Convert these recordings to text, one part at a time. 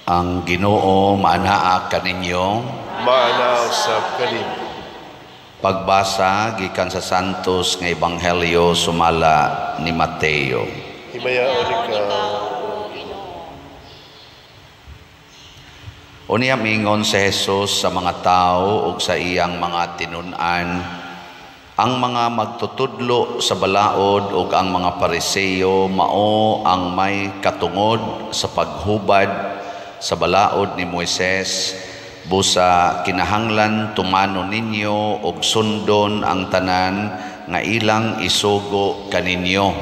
Ang Ginoo maanaa kaninyo. Maanaa usab kanimo. Pagbasa gikan sa Santos nga Ebanghelyo sumala ni Mateo. Himayaon ikaw, O Ginoo. Unya mingon si Jesus sa mga tao ug sa iyang mga tinun-an, ang mga magtutudlo sa balaod ug ang mga Pariseo mao ang may katungod sa paghubad sa balaod ni Moises, busa kinahanglan tumano ninyo og sundon ang tanan nga ilang isugo kaninyo,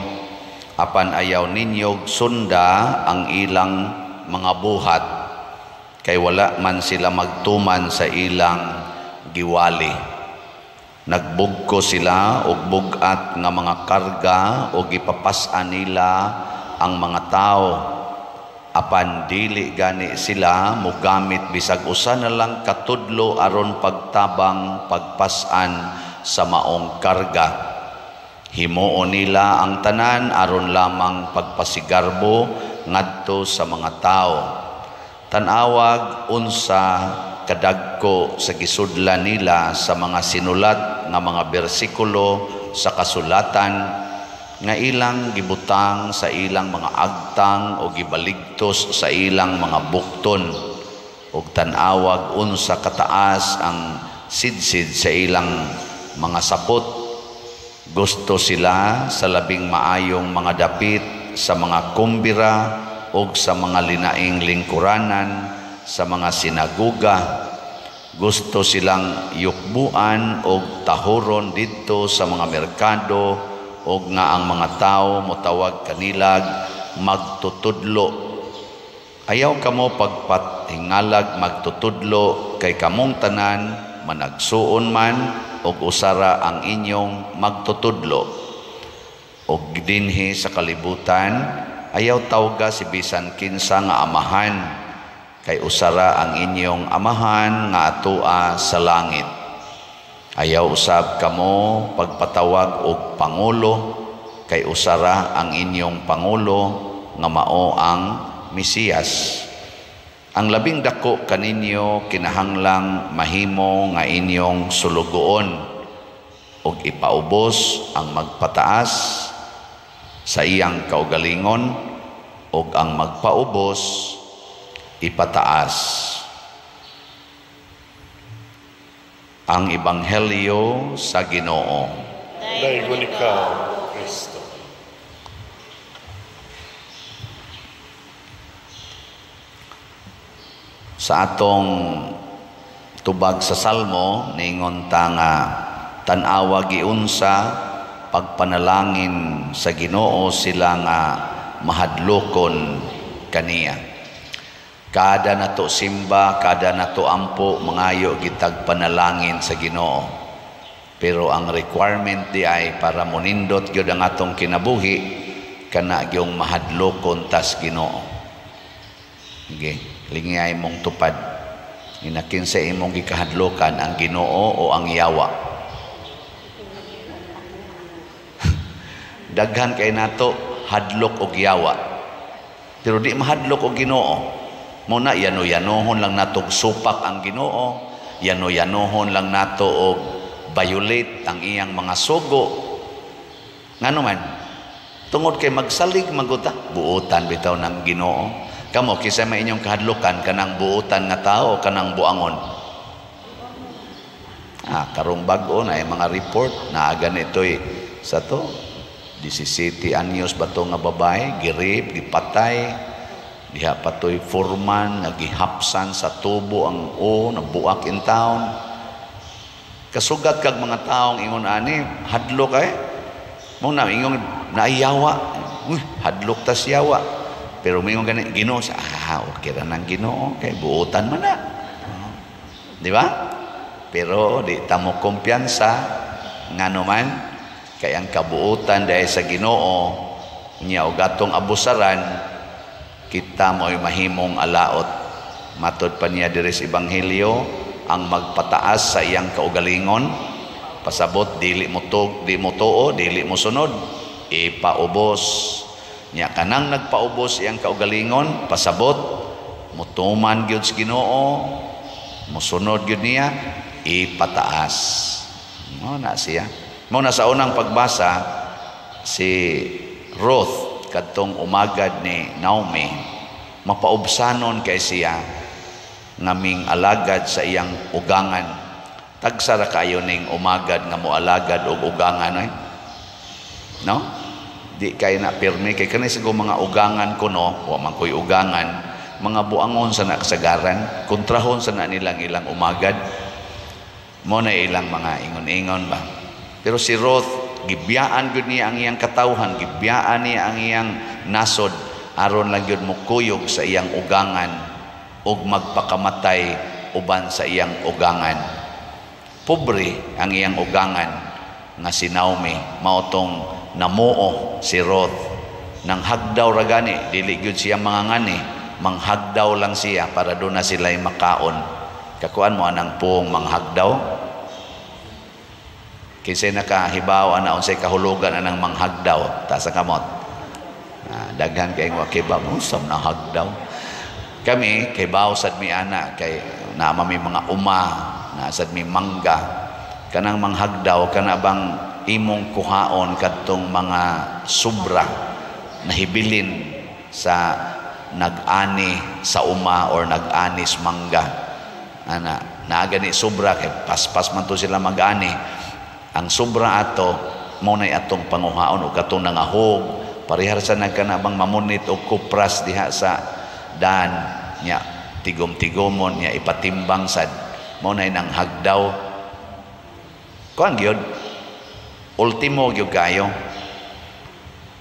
apan ayaw ninyo sunda ang ilang mga buhat, kay wala man sila magtuman sa ilang giwali. Nagbugko sila og bug-at nga mga karga og gipapas-an nila ang mga tawo, apan dili gani sila mogamit bisag usa na lang katudlo aron pagtabang pagpas-an sa maong karga. Himuon nila ang tanan aron lamang pagpasigarbo ngadto sa mga tawo. Tan-awag unsa kadagko sa gisudlan nila sa mga sinulat nga mga bersikulo sa kasulatan nga ilang gibutang sa ilang mga agtang o gibaligtos sa ilang mga bukton, ug tan-awag unsa kataas ang sidsid sa ilang mga sapot. Gusto sila sa labing maayong mga dapit sa mga kumbira ug sa mga linaing lingkuranan sa mga sinaguga. Gusto silang yukbuan og tahuron didto sa mga merkado, og nga ang mga tao motawag kanilag magtutudlo. Ayaw kamo pagpatingalag magtutudlo, kay kamong tanan managsuon man og usara ang inyong magtutudlo. Og dinhi sa kalibutan ayaw tawga si bisan kinsa nga amahan, kay usara ang inyong amahan nga atoa sa langit. Ayaw usab kamo pagpatawag og pangulo, kay usara ang inyong pangulo nga mao ang Mesiyas. Ang labing dako kaninyo kinahanglang mahimo nga inyong sulugoon, ug ipaubos ang magpataas sa iyang kaugalingon, ug ang magpaubos ipataas. Ang Ebanghelyo sa Ginoo. Daygon ikaw, Kristo. Sa atong tubag sa Salmo, ningon ta nga tan-awa giunsa pagpanalangin sa Ginoo sila nga mahadlokon kaniya. Kada nato simba, kada nato ampo, mangayo gitag panalangin sa Ginoo. Pero ang requirement di ay para monindot gyud ang atong kinabuhi, kana gyung mahadlokon tas Ginoo. Okay, lingay mong tupad. Inakin sa imong gikahadlokan ang Ginoo o ang yawa. Daghan kay nato hadlok og yawa, pero di mahadlok og Ginoo. Muna yano-yanohon lang nato og supak ang Ginoo, yano-yanohon lang nato og violate ang iyang mga sugo. Ngano man? Tungod kay magsalig maguta, buotan bitaw ng Ginoo. Kamo kinsa may inyong kahadlokan, kanang buotan nga tao kanang buangon? Karong bag-o na ay mga report na ganito'y sa to 17 anyos ba to nga babae girip, gipatay. Diha patoy foreman nga gihapsan sa tubo ang o nabuak in town. Kasugat kag mga taong ingon ani, hadlok ay. Mo na ingon naayawa. Uy, hadlok tas yawa. Pero mingon gani Ginoo sa okay ra nang Ginoo kay buotan man na. Di ba? Pero di ta mo kumpiyansa ngano man kay ang kabuotan dahil sa Ginoo nya og atong abusaran, kita mo'y mahimong alaot. Matod pa niya diri sa Ebanghelyo, ang magpataas sa iyang kaugalingon, pasabot dili mo tug, di mo tuo, dili mo sunod, ipaubos. Nya kanang nagpaubos iyang kaugalingon, pasabot Mutuman gyud sa Ginoo, musunod gyud niya, ipataas. Mao na siya. Mao na sa unang pagbasa, si Ruth kadtong umagad ni Naomi, mapaubsanon kay siya nga ming alagad sa iyang ugangan. Tagsa ra kayo ning umagad nga moalagad og ugangan, eh? No? Di kay na pirmi kay kani siguro mga ugangan kuno, wa man koy ugangan, mga buangon sa nakasagaran, kontrahon sa na nilang ilang umagad. Mo na ilang mga ingon-ingon ba. Pero si Ruth, gibiyaan gyud niya ang iyang katawhan, gibiyaan niya ang iyang nasod aron lang gyud mokuyog sa iyang ugangan ug magpakamatay uban sa iyang ugangan. Pobre ang iyang ugangan nga si Naomi, mao tong namuo si Ruth. Nang hagdaw ra gani, dili gyud siya mangangani, manghagdaw lang siya para doon na sila'y makaon. Kakuan mo anang puong manghagdaw? Kinsay nakahibaw ana unsay kahulugan anang manghagdaw? Taas ang kamot. Ah, daghan kay wa kibaw usam na hagdaw. Kami kibaw sad mi ana kay naa mi mga uma, naa sad mi mangga. Kanang manghagdaw, kana bang imong kuhaon kadtong mga sobra nahibilin sa nag-ani sa uma or nag-ani sa mangga. Ana, naa gani sobra kay paspas man to sila mag-ani. Ang sobra ato mao nay atong panguhaon og katong nangahog, parehar sa nagkanabang mamunit og kupras diha sa daan nya, tigom-tigomon nya, ipatimbang sad, mao nay nang hagdaw. Kuan gyud, ultimo gyud kayo.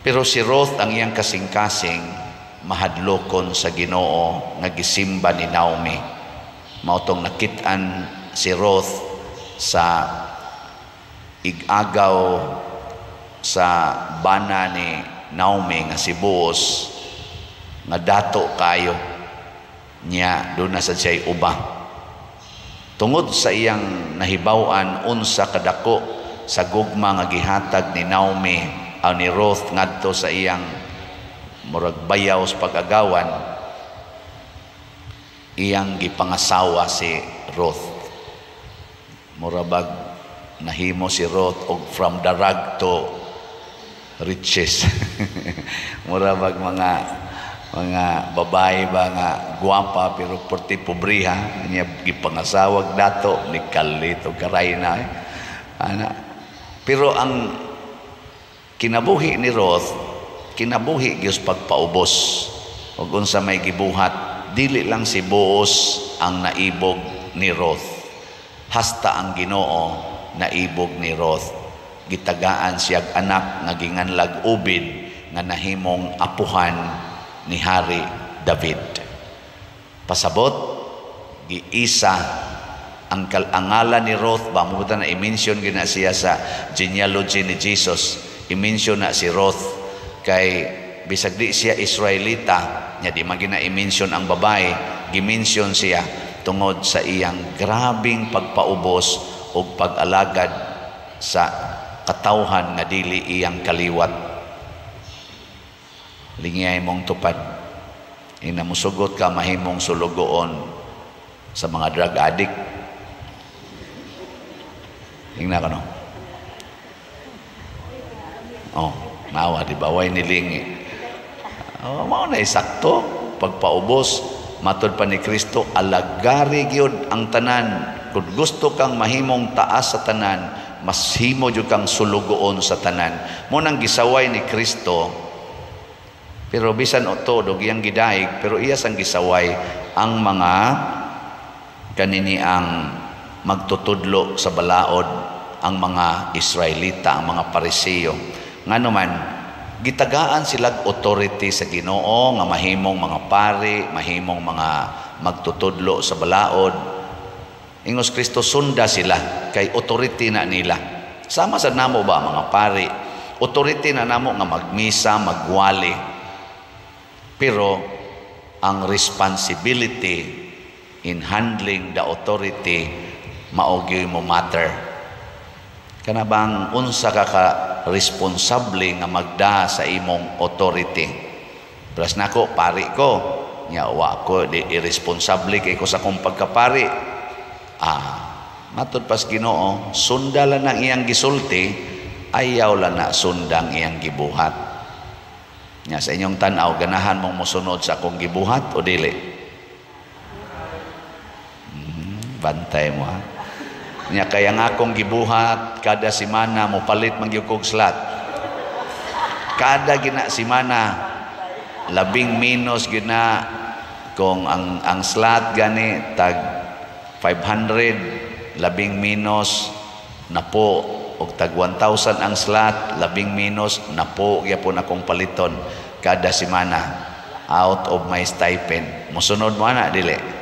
Pero si Ruth, ang iyang kasing-kasing mahadlokon sa Ginoo nga gisimba ni Naomi. Mao tong nakit-an si Ruth sa igagaw sa bana ni Naomi nga si Boaz nga dato kayo niya, doon na sa siya'y uba. Tungod sa iyang nahibaw-an unsa kadako sa gugma nga gihatag ni Naomi aw ni Ruth ngadto sa iyang murag bayaw sa pag-agawan, iyang gipangasawa si Ruth. Murabag nahimo si Ruth og from the rag to riches. Murabag mga babae ba nga gwapa pero porti pobriha niya, gipangasawag dato ni kalit og karayna, eh. Ana. Pero ang kinabuhi ni Ruth, kinabuhi gyud pagpaubos ug unsa may gibuhat, dili lang si Boaz ang naibog ni Ruth, hasta ang Ginoo naibog ni Ruth. Gitagaan siyag anak nga ginganlag Obed nga nahimong apuhan ni Hari David. Pasabot, giisa ang kalangalan ni Ruth ba mo na i-mention gina siya sa genealogy ni Jesus. I-mention na si Ruth kay bisag di siya Israelita nya, di man gina i-mention ang babae, gi-mention siya tungod sa iyang grabing pagpaubos ug pag-alagad sa katawhan nga dili iyang kaliwat. Lingiyay mong tupad. Ina musugot ka, mahimong sulugoon sa mga drug addict. Ingna ka, no? Oh, nawa di ba, way nilingi. Oh, mao na sakto pagpaubos. Matod pa ni Kristo, alagari gyud ang tanan. Kung gusto kang mahimong taas sa tanan, mas himo jud kang sulugoon sa tanan. Mo nang gisaway ni Kristo, pero bisan oto dog iyang gidaig, pero iya sang gisaway ang mga kanini, ang magtutudlo sa balaod, ang mga Israelita, ang mga Pariseo. Ngano man gitagaan silag authority sa Ginoo nga mahimong mga pari, mahimong mga magtutudlo sa balaod. Ingos Kristo, sunda sila kay authority na nila. Sama sa namo ba, mga pari, authority na namo nga magmisa, magwali. Pero ang responsibility in handling the authority mao gyud mo matter. Kana bang unsa ka ka responsable nga magda sa imong authority. Plus nako, pari ko. Nya wa ko di irresponsable kay ko sa akong pagkapari. Matud pas Ginoo, sundala nang iyang gisulti, ayaw lang na sundang iyang gibuhat. Nya sa inyong tan-aw, ganahan mong mosunod sa akong gibuhat o dili? Bantay mo ha. Nya kaya nga akong gibuhat kada semana mo palit man gyud kog slot. Kada gina semana labing minus gyud na kung ang slot gani tag 500, labing minus napo, og tag 1,000 ang slot, labing minus napo gyapon akong paliton kada semana out of my stipend. Mosunod mo ana dili?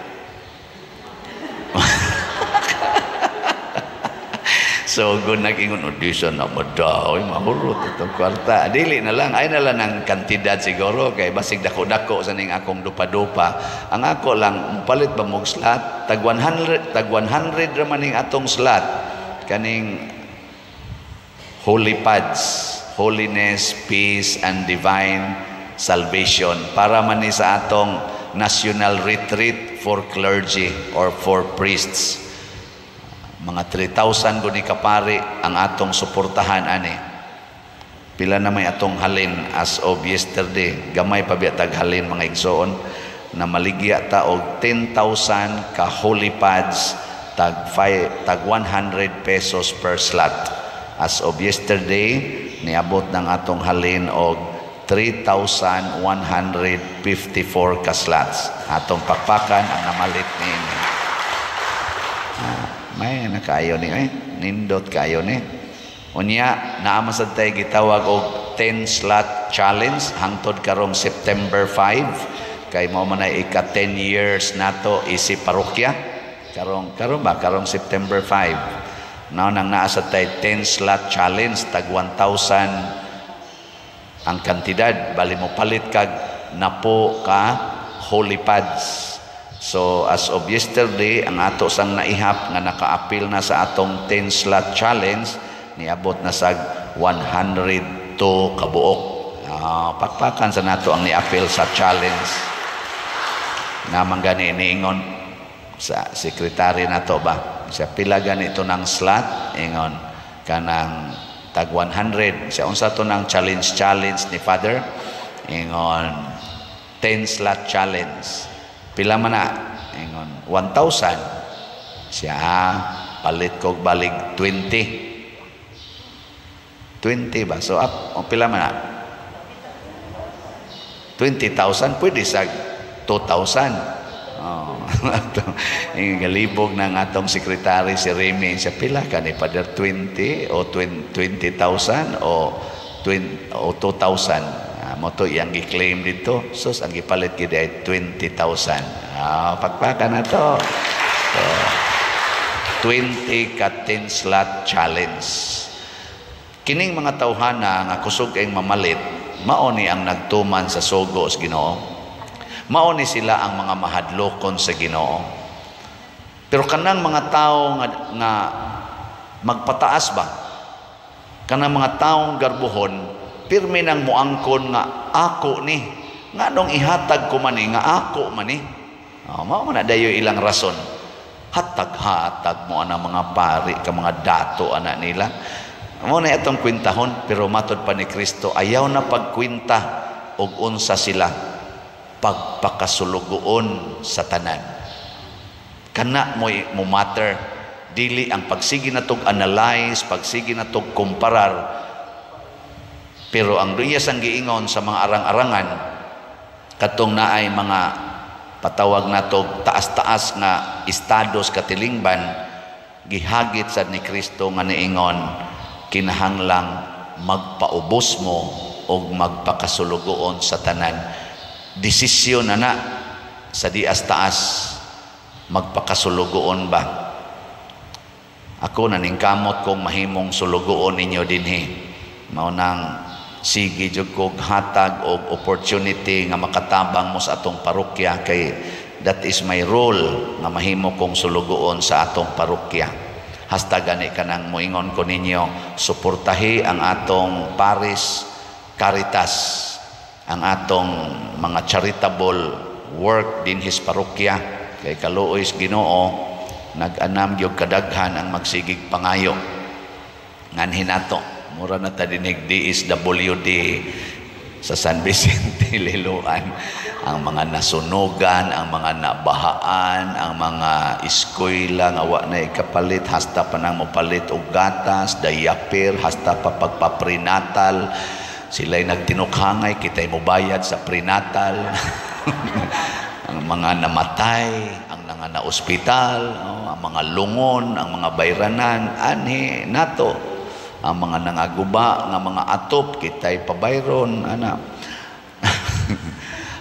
So gun nag-ingon, o di siya na madaw, mahurot itong kwarta. Dili na lang, ay na lang ang kantidad siguro, kay basig dako-dako sa ning akong dupa-dupa. Ang ako lang, palit ba mong slot? Tag 100, tag 100 raman ning atong slot. Kaning holy pads, holiness, peace, and divine salvation. Para man ni sa atong national retreat for clergy or for priests. Mga 3,000 guni kapari ang atong suportahan ani. Pila na may atong halin as of yesterday. Gamay pa biya tag halin mga igsoon na maligya ta og 10,000 ka holy pads tag five, tag 100 pesos per slot. As of yesterday niabot ng atong halin og 3,154 ka slots. Atong pakpakan ang namalit niini. May nakayo ni nindot kayo ni. Unya naa man sad tay gitawag og 10 slot challenge hangtod karong September 5 kay mao man ay ika 10 years nato isip parokya. Karong karon ba karong September 5. Nao nang naa sad tay 10 slot challenge tag 1,000 ang kantidad, bali mo palit kag napo ka holy pads. So as of yesterday ang ato sang naihap nga nakaapil na sa atong 10 slot challenge niabot na sag 102 kabuok. Pakpakan sa nato ang niapil sa challenge. Namang gani niingon sa sekretary nato ba. Siya pila gani to ng slot ingon kanang tag 100. Siya unsa to ng challenge challenge ni Father? Ingon 10 slot challenge. Pila man na? Ingon 1,000. Siya palit kog balig 20. 20 ba? So up, o pila man na? 20,000 pwede sa 2,000. Oh. Galibog ng atong sekretary si Remy, siya pila ka ni Father 20 o 20,000 o 20, o 2,000. Mo to iyang gi-claim dito. Sus, ang gipalit gid ay 20,000. Pakpakan na to. So, 20 ka 10 slot challenge. Kining mga tawhana nga kusog kayong mamalit, mao ni ang nagtuman sa sugo sa Ginoo. Mao ni sila ang mga mahadlokon sa Ginoo. Pero kanang mga tao nga magpataas ba? Kanang mga taong garbuhon, pirmi nang muangkon nga ako ni, nganong ihatag ko man ni, nga ako man ni. Oh, mao man na dayo ilang rason. Hatag-hatag mo ana mga pari ka mga dato ana nila. Mao na atong kwintahon, pero matod pa ni Kristo, ayaw na pagkwinta og unsa sila pagpakasulugoon sa tanan. Kana mo'y mo matter, dili ang pagsige natog analyze, pagsige natog komparar. Pero ang duya sang giingon sa mga arang-arangan katong naay mga patawag natog taas-taas nga estados katilingban, gihagit sad ni Kristo nga niingon kinahanglang magpaubos mo og magpakasulugoon sa tanan. Desisyon na na sa dias taas, magpakasulugoon ba? Ako naningkamot kong mahimong sulugoon ninyo dinhi. Mao nang sige jud kog hatag og opportunity nga makatabang mo sa atong parokya, kay that is my role nga mahimo kong sulugoon sa atong parokya. Hasta gani kanang moingon ko ninyo, suportahi ang atong Paris Caritas, ang atong mga charitable work dinhi sa parokya kay kaluoy sa Ginoo, nag-anam gyud kadaghan ang magsigig pangayo nganhi nato. Mura na ta dinig DSWD sa San Vicente, Liloan. Ang mga nasunugan, ang mga nabahaan, ang mga eskwela nga wa na ikapalit, hasta pa nang mopalit og gatas, diaper, hasta pa pagpaprenatal. Sila'y nagtinukhangay, kita'y mobayad sa prenatal. Ang mga namatay, ang nga na-ospital, oh, ang mga lungon, ang mga bayranan, anhi nato. Ang mga nangaguba nga mga atop, kita'y pabayron, ana.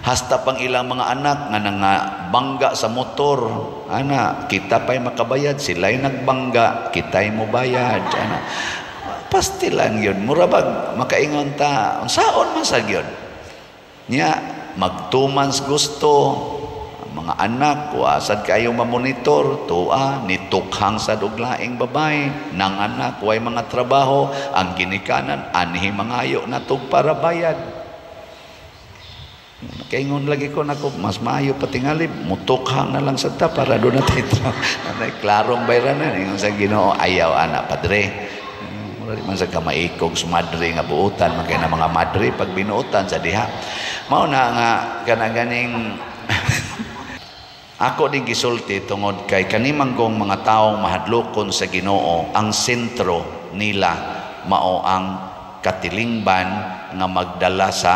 Hasta pang ilang mga anak nga nangabangga sa motor, ana, kita pa'y makabayad, sila'y nagbangga, kita'y mobayad, ana. Pastilan yun, mura bag makaingon ta, unsaon man sa gyud. Nya mag 2 months gusto ang mga anak, wa sad kayo mamonitor, tuwa nitukhang sad og laing babae, nang anak way mga trabaho, ang ginikanan anhi mangayo natog para bayad. Kaingon lagi ko nako, mas maayo patingali mutukhang na lang sa ta para do na tayo klarong bayranan. Ingon sa Ginoo, ayaw ana, padre. Mura di man sa kamaikog sa madre nga buutan man kay na mga madre pag binuotan sa diha. Mao na nga kana ganing ako din gisulti tungod kay kanimanggong mga taong mahadlokon sa Ginoo, ang sentro nila mao ang katilingban nga magdala sa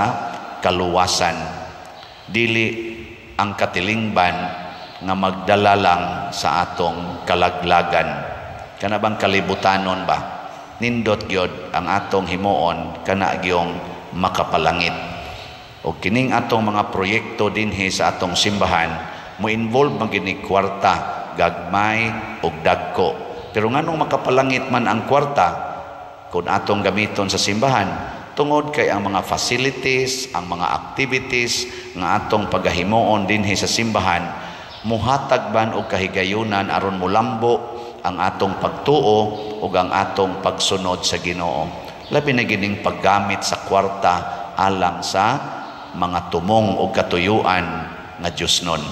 kaluwasan, dili ang katilingban nga magdala lang sa atong kalaglagan. Kana bang kalibutanon ba, nindot gyud ang atong himuon kana gyung makapalangit. O kining atong mga proyekto dinhi sa atong simbahan mo involve man gini kwarta, gagmay og dagko, pero nganong makapalangit man ang kwarta kung atong gamiton sa simbahan? Tungod kay ang mga facilities, ang mga activities nga atong pagahimuon dinhi sa simbahan muhatag ban og kahigayunan aron molambo ang atong pagtuo ug ang atong pagsunod sa Ginoo. Labi na gining paggamit sa kwarta alang sa mga tumong o katuyuan nga Diyos nun.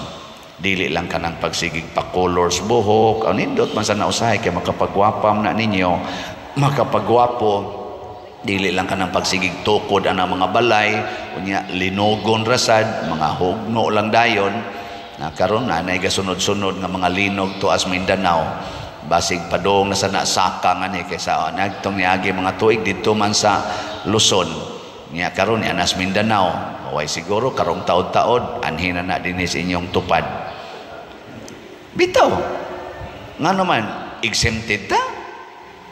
Dili lang kanang pagsigig pa-colors buhok, ang nindot man sa nausahay kay makapagwapam na ninyo, makapagwapo. Dili lang kanang pagsigig tukod ang mga balay, unya linogon rasad, mga hugno lang dayon. Na karon na nay gasunod-sunod nga mga linog tuas Mindanao. Basig padong na sa nasaka nga ni kaysa nagtong niagi mga tuig didto man sa Luzon. Nya karon ni anas Mindanao. Way siguro karong taod-taod anhi na na dinhi sa inyong tupad. Bitaw. Ngano man exempted ta?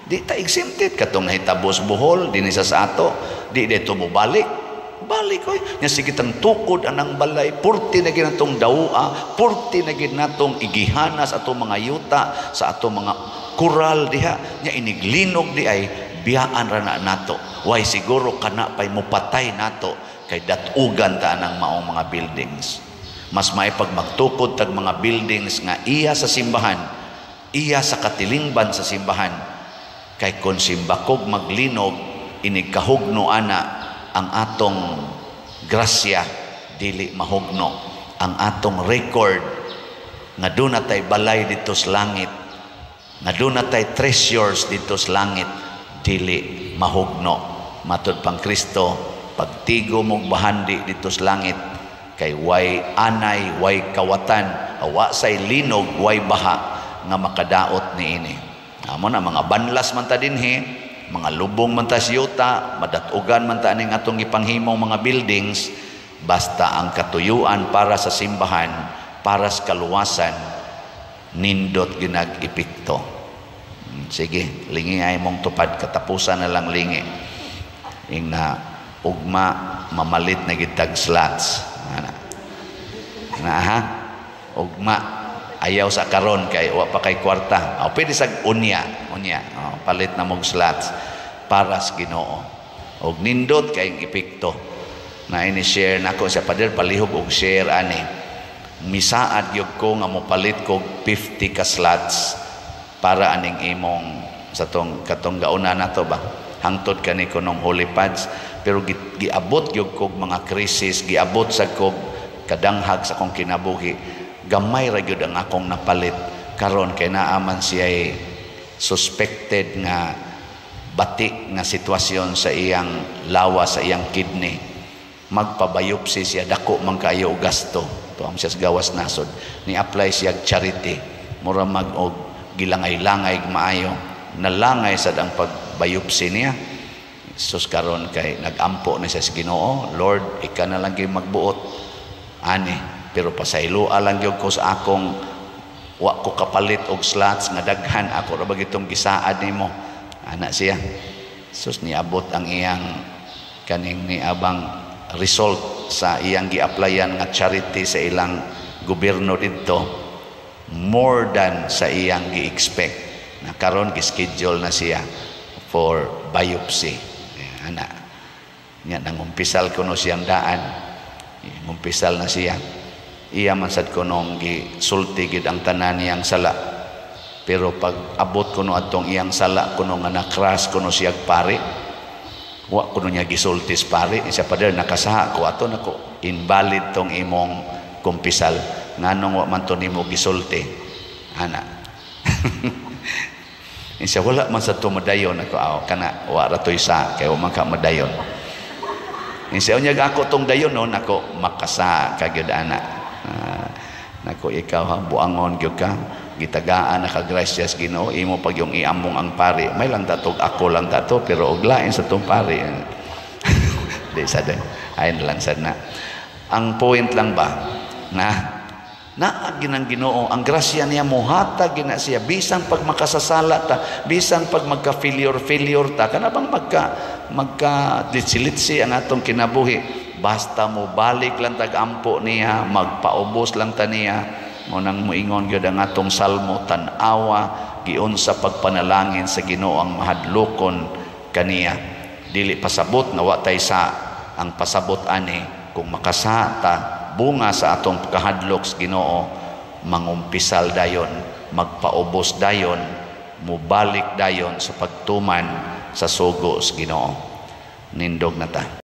Di ta exempted katong nahitabos Bohol dinhi sa ato, di dito mo balik. Balik oy. Nya sige tang tukod anang balay, purti na gid natong dawa, purti na gid natong igihanas atong mga yuta sa atong mga kural diha. Nya iniglinog di ay biyaan ra na nato. Way siguro kana pay mupatay nato kay datugan ta anang maong mga buildings. Mas may pag magtukod tag mga buildings nga iya sa simbahan, iya sa katilingban sa simbahan, kay kon simbakog maglinog inigkahugno ana ang atong grasya, dili mahugno ang atong record nga doon natay balay dito sa langit, nga doon natay treasures dito sa langit, dili mahugno. Matud pang Kristo, pagtigo mong bahandi dito sa langit kay way anay, way kawatan, awa say linog, way baha nga makadaot niini. Amo na mga banlas man ta dinhi, mga lubong man ta sa yuta, madatugan man ta aning atong gipanghimong mga buildings, basta ang katuyuan para sa simbahan, para sa kaluwasan, nindot ginag-epekto. Sige, lingi ay mong tupad, katapusan na lang lingi. Ing na ugma mamalit na gitag slots. Ana. Na ha? Ugma ayaw sa karon kay wa pa kay kwarta. O pwede sa unya, unya. O, palit na mog slots para sa Ginoo. Og nindot kay epekto. Na ini-share nako sa pader, palihog og share ani. Misaad gyud ko nga mopalit kog 50 ka slots para aning imong sa tong katong gauna nato ba. Hangtod kani kunong holy pads, pero giabot gyud kog mga krisis, giabot sa kog Kadanghag sa akong kinabuhi, gamay ra gyud ang akong napalit. Karon kay naa man siya suspected nga bati nga sitwasyon sa iyang lawas, sa iyang kidney. Magpa-biopsy siya, dako man kayo og gasto. Tuam siya sa gawas nasod. Ni-apply siya charity. Mura mag og gilangay-langay maayo. Nalangay sad ang pag-biopsy niya. Sus, karon kay nagampo na siya sa Ginoo, "Lord, ika na lang gyud magbuot ani, pero pasayloa lang gyud ko sa akong wa ko kapalit og slots nga daghan, ako ra ba gitong gisaad nimo," ana siya. Sus, niabot ang iyang kaning niabang result sa iyang gi-applyan nga charity sa ilang gobyerno didto, more than sa iyang gi-expect na. Karon gi-schedule na siya for biopsy, ana nya. Nangumpisal kuno siyang daan, ngumpisal na siya. Iya man sad kunong gisulti gid ang tanan niyang sala, pero pag abot kuno atong iyang sala kuno nga na-crush kuno siyag pari, wa kuno niya gisulti sa pari. Siya, "Pader, nakasaha ko ato nako." "Invalid tong imong kumpisal, nganong wa man to nimo gisulti?" ana. Siya, "Wala man sa madayon ako." "Aw, kana wa ra toy sa kay wa man ka madayon." Siya, "Unya ako tong dayon no nako." "Makasa ka gyud ana." Nako, "Ikaw ha, buangon gyud ka. Gitagaan na ka grasya sa Ginoo, imo pag yung iamong ang pari. May lang tatog ako lang tato, pero og lain sa tong pari." Di sad, ayon lang sad na. Ang point lang ba na naa ginang Ginoo ang grasya niya, mohatag gina siya bisan pag makasasala ta, bisan pag magka failure failure ta, kana bang magka magka litsi-litsi ang atong kinabuhi, basta mo balik lang tag ampo niya, magpaubos lang ta niya. Mo nang moingon gyud ang atong salmo, "Tan-awa giunsa pagpanalangin sa Ginoo ang mahadlokon kaniya." Dili pasabot nga wa tay sa. Ang pasabot ani, kung makasala ta, bunga sa atong kahadlok sa Ginoo, mangumpisal dayon, magpaubos dayon, mubalik dayon sa pagtuman sa sugo sa Ginoo. Nindog na ta.